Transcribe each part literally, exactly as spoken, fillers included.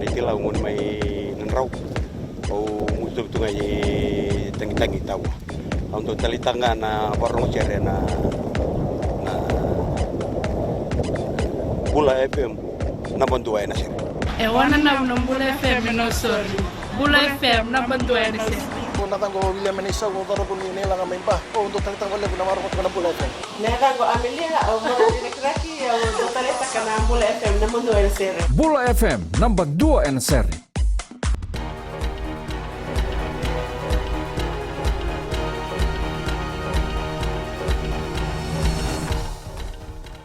Mai Tilau, gone mai Nadrau. Au mutu tu ga i Tagitagi, Taua. Au dau taleitaka ga na vakarorogo sere na, na Bula F M, naba dua ena sere. E wananavu na Bula F M e Nausori. Bula F M, naba dua ena sere. Na yacaqu o Viliame Naisau, au cauravou ni Nailaga mai Ba. Au dau taleitaka vakalevu na vakarorogo tiko na Bula F M. Na yacaqu o Amelia, au marama ni Rakiraki, au dau taleitaka na Bula F M, naba dua ena sere. Bula F M, naba dua ena sere.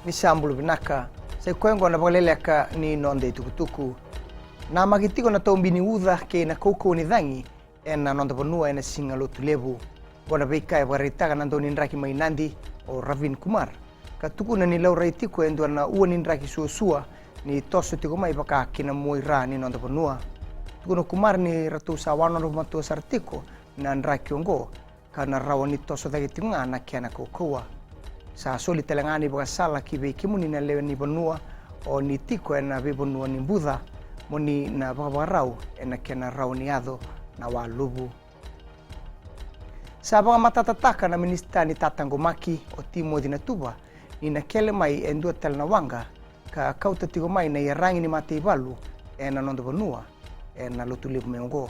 Ni sa bula vinaka, sa i koya oqo na vakaleleka ni noda itukutuku. Namaki tiko na taubi ni uca kei na kaukauwa ni cagi ena noda vanua ena Siga Lotulevu. Oqo na veika e vakaraitaka na daunidraki mai Nadi, o Ravin Kumar, ka tukuna ni laurai tiko e dua na ua ni draki suasua ni toso tiko mai vaka ki na mua i ra ni noda vanua. Tukuna o Kumar ni ratou sa wanonovatua sara tiko na draki oqo, ka na rawa ni toso cake tiko ga na kena kaukauwa. Sa soli tale ga na ivakasala ki vei kemuni na lewe ni vanua o ni tiko ena veivanua ni buca, mo ni na vakavakarau ena kena rawa ni yaco na waluvu. Sa vakamatatataka na minisita ni tataqomaki, o Timoci Natuva, ni na kele mai e dua tale na waqa ka kauta tiko mai na iyaragi ni mataivalu ena noda vanua ena Lotulevu mai oqo.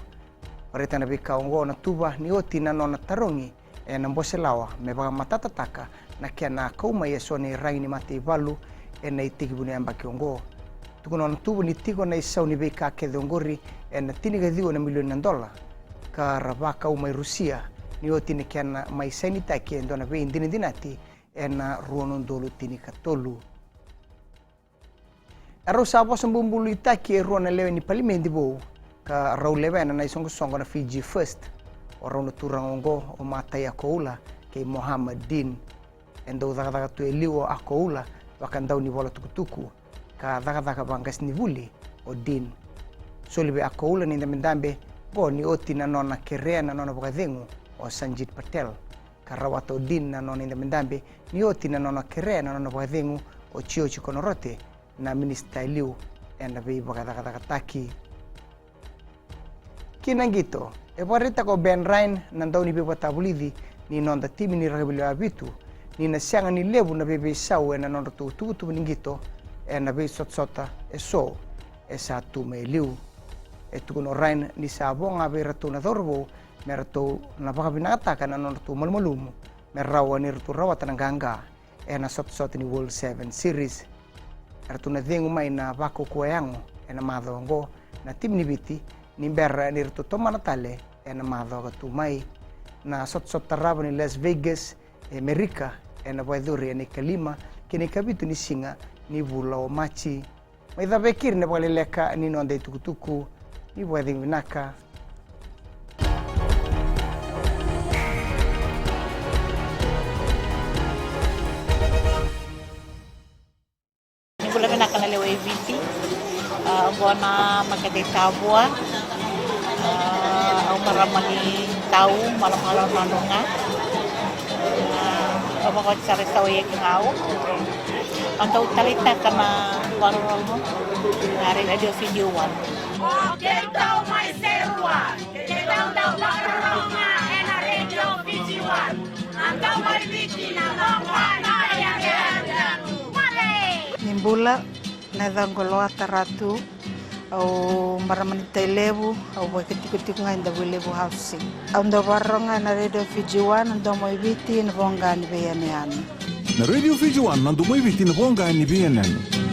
Vakaraitaka na veika oqo o Natuva ni oti na nona tarogi ena Boselawa me vakamatatataka na kena kau mai eso na iyaragi ni mataivalu ena itekivu ni yabaki oqo. Tukuna o Natuva ni tiko na isau ni veika kece oqori ena tinikaciwa na milioni na dola, ka ra vakau mai Rusia ni oti na kena mai sainitaki e dua na veidinadinati ena rua na udolu tinikatolu. E rau sa vosa bubului taki e rua na lewe ni palimedi vou ka rau lewena na isoqosoqo na Fiji First. O rau na turaga oqo o Matai Akoula kei Mohammed Din. E dau cakacaka tu e liu o Akoula vakadaunivolatukutuku, ka cakacaka vaqasenivuli o Din. Soli vei Akoula na idabedabe oqo ni oti na nona kerea na nona vakacegu o Sanjit Patel, ka rawata o Din na nona idabedabe ni oti na nona kerea na nona vakacegu o Jioji Konorote, na minisita e liu ena veivakacakacakataki. Ki na qito, e vakaraitaka o Ben Ryan, na dauniveivakatavulici ni noda timi ni rakavi lewe vitu, ni na sega ni levu na veiveisau ena nodratou ituvatuva ni qito ena veisotasota eso e sa tu mai liu. E tukuna o Ryan ni sa vo ga vei iratou na cauravou me ratou na vakavinakataka na nodratou malumalumu me rawa ni ratou rawata na qaqa ena sotasota ni World Sevens Series. Eratou na cegu mai na vakaukauwa yago ena macawa oqo na timi ni Viti, ni bera ni ratou tomana tale ena macawa ka tu mai. Na sotasota tarava ni Las Vegas e Merika ena vakayacori ena ikalima kei na ikavitu ni siga ni vula o Maji. Mai cava e keri na vakaleleka ni noda itukutuku. Ni vakacegu vinaka. Ni bula vinaka na lewe i Viti. A, oqo na makete i Tavua. A, au marama ni Tau, Malomalo, Nadroga. A, au vakaoti sara i Sawaia ki Gau. Au dau taleitaka na vakarorogo na Radio Fiji One. O keitou mai Serua, keitou dau vakarorogo ena Radio Fiji One. Na dau mai Viti, na dau mai Viti. Ni bula, na yacaqu o Loata Ratu. Au marama ni Tailevu, au vakatikotiko ga i Davuilevu Housing. Au dau vakarorogo ena Radio Fiji One, na domo i Viti, na voqa ni veiyanuyanu. Na Radio Fiji One, na domo i Viti, na voqa ni veiyanuyanu.